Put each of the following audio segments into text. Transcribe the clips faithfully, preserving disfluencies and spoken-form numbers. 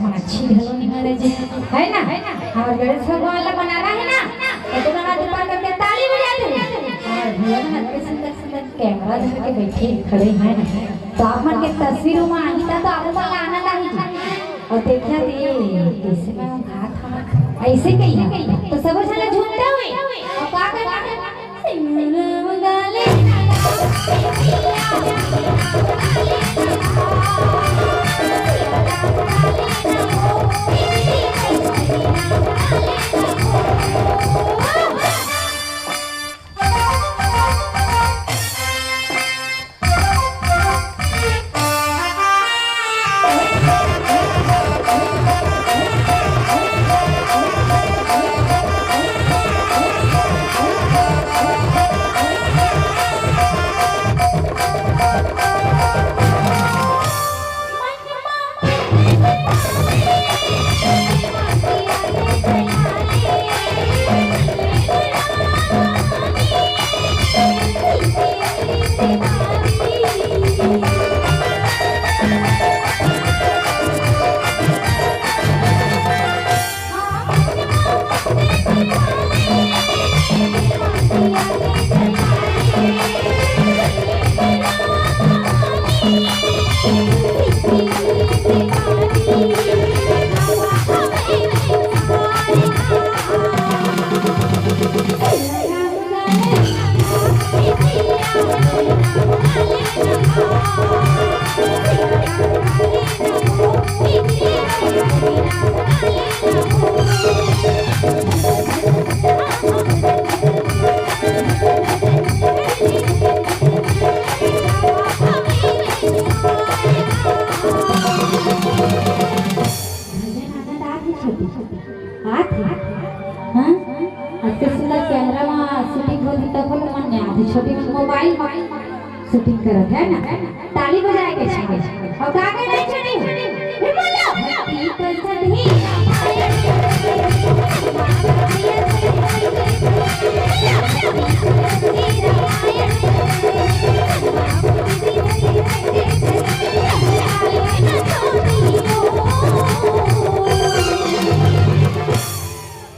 माछी घलो नहीं मरे जी, है ना? हमर गणेश भगवान ला बनाना है ना, तो दोनों हाथ ऊपर करके ताली बजा दे। और भैया मन अतके सुंदर सुंदर कैमरा धर के बैठे खड़े हैं ना, तो आप मन के तस्वीर में आही ता तो आप मन ला आनंद आही जी। और देखिया दे, कैसे मैं हाथ हाथ ऐसे कही, तो सब झन झूमते हुए और का करना है? भजन आनंद आत हे छोटी, आत हे। हाँ? अतके सुंदर कैमरा मा शूटिंग होत हे, तब मन में आत हे। छोटी मन मोबाइल मा शूटिंग करत हे ना, ताली बजाए के छावे। और का कहना है छोटी? फिर बोलो।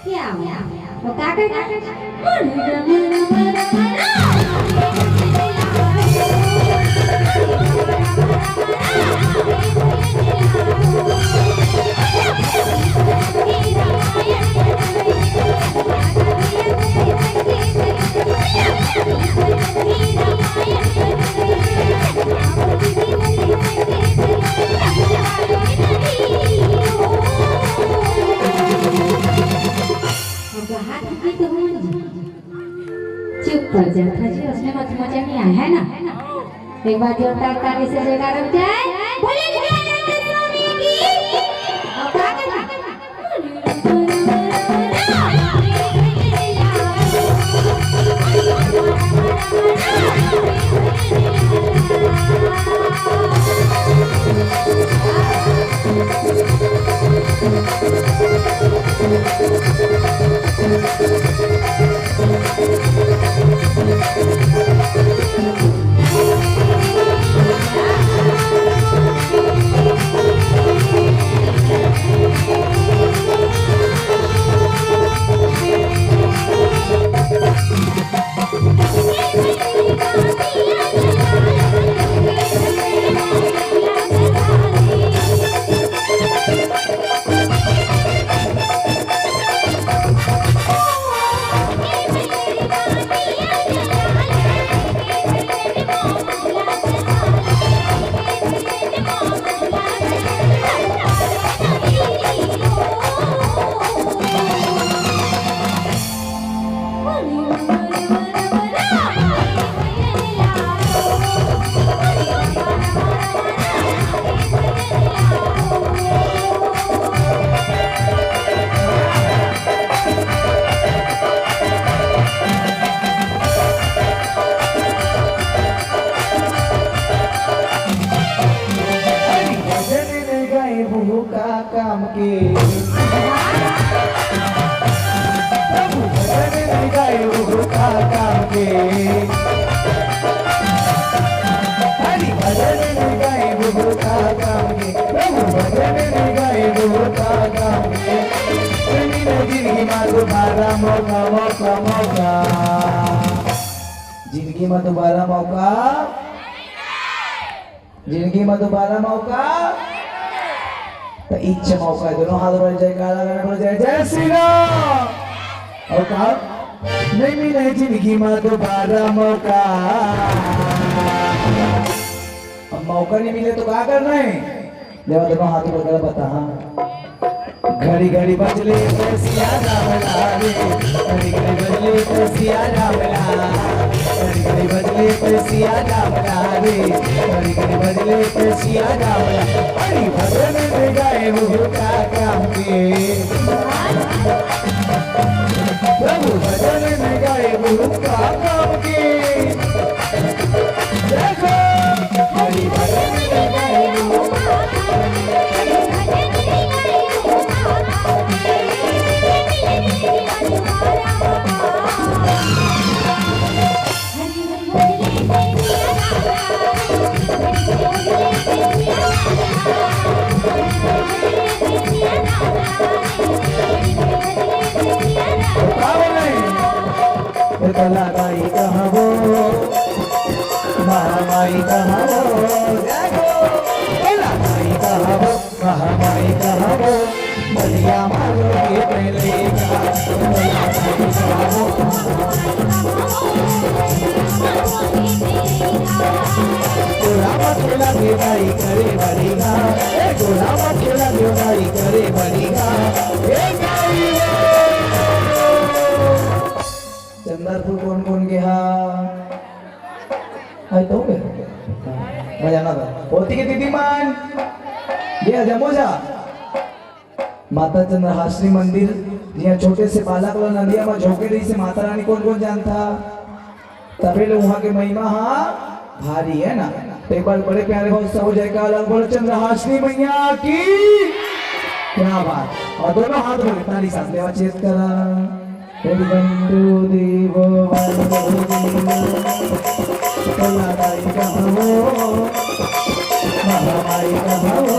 क्या हुआ? वो का कहता? अब हाथ की तो हो जी। चुप कर जा, था जी, उसने मत मजा नहीं आया है ना। एक बार जोरदार ताली से जयकारा हो जाए। बोले जय आनंद स्वामी की। और क्या करना? भजन नहीं गाए वो का काम के। प्रभु भजन नहीं गाए वो का काम के। हरि भजन नहीं गाए वो का काम के। प्रभु भजन नहीं गाए वो जिंदगी म दोबारा मौका, जिंदगी म दोबारा मौका, त इच्छा मौका हे। दोनों हाथ ऊपर, जयकारा लगाना, बोलो, जय जय श्री राम। अउ का, नहीं मिले जिंदगी म दोबारा मौका। अब मौका नहीं मिले तो का करना हे? देवा दोनों हाथ ऊपर कर, बता, हाँ। घड़ी घड़ी बजले पैसिया राम लाल रे, घड़ी घड़ी बजले पैसिया राम लाल, घड़ी घड़ी बजले पैसिया राम लाल रे, घड़ी घड़ी बजले पैसिया राम लाल। अरे भजन में गाए वो का काम के, प्रभु भजन में गाए वो का काम के। देखो, हरि भजन में गाए वो का बोले? ए भोला माई कहाँ वो, महामाई कहाँ वो, जय हो। भोला माई कहाँ वो, महामाई कहाँ वो, बलिया मारो के पहले का। भोला माई कहाँ वो, तोरा मथुरा के दाई करे बलिया, ए तोरा मथुरा के दाई करे बलिया, ए दाई वो। चंदरपुर कोन कोन गे हा? हाय तो गे। मजा ना था। होती के दीदी मान। ये जमो जा। माता चंद्रहासिनी मंदिर, जिहाँ छोटे से बालक ला नदिया म झोंके रहिसे माता रानी, कोन कोन जानता? तभे ले उहाँ के महिमा हा भारी हे ना। तो एक बार बड़े प्यारे भाव से सब जयकारा बोलो, चंद्रहासिनी मैया की। क्या बात। अउ दोनों हाथ बोले, ताली साथ लेवा चेत करा। हे बंधु देवो, बंधु देवो, तोला दाई कहाँ वो, महामाई कहाँ वो,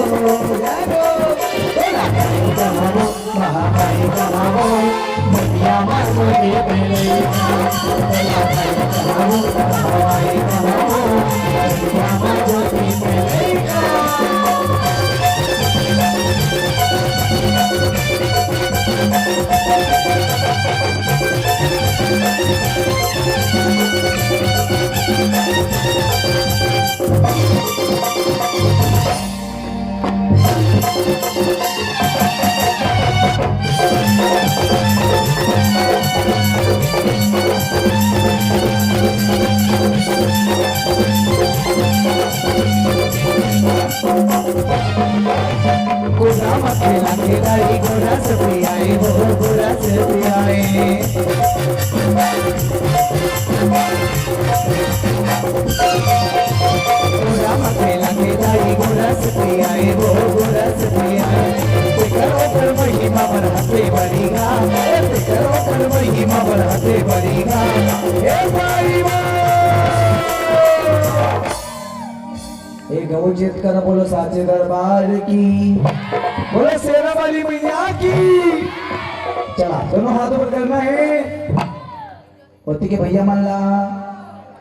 जय हो, तोला दाई कहाँ वो, महामाई कहाँ वो, बलिया मारो के पहले का, तोला दाई कहाँ वो, महामाई कहाँ वो, बलिया मारो के पहले का। गोरा मत खेला खेलाई, गोरा से पियाए हो, गोरा से पियाए। गोरा मत खेला खेलाई, गोरा से पियाए हो, गोरा से पियाए। तेकर ओकर महिमा बढ़ाते बढ़ेगा, ए, तेकर ओकर महिमा बढ़ाते बढ़ेगा। ए भाई बा। एक गौ चेत करा, बोलो साचे दरबार की, बोलो शेरा वाली मैया की। चला, दोनों हाथ ऊपर करना हे। ओती के भैया मन ला,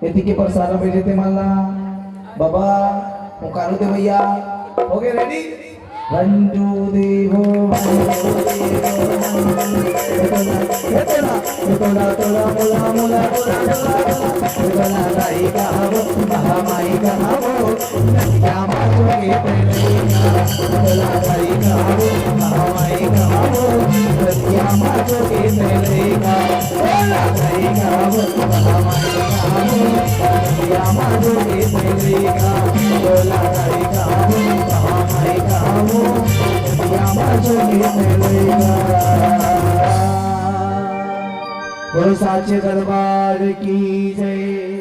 एती के प्रसाद भेजे ते मन ला, बाबा, पुकारो दे भैया। हो गए ready? बंधु देवो, बंधु देवो, बंधु देवो। हे तोला, हे तोला, तोला, मोला, मोला, तोला, तोला, तोला। हे तोला दाई कहावो, महामाई कहावो, नदिया मा जोगे तेरे। तोला दाई कहावो, महामाई कहावो, नदिया मा जोगे तेरे। तोला दाई कहावो, महामाई कहावो, नदिया मा जोगे तेरे। तोला दाई कहावो, महामाई कहावो, बोलो साचे दरबार की जय।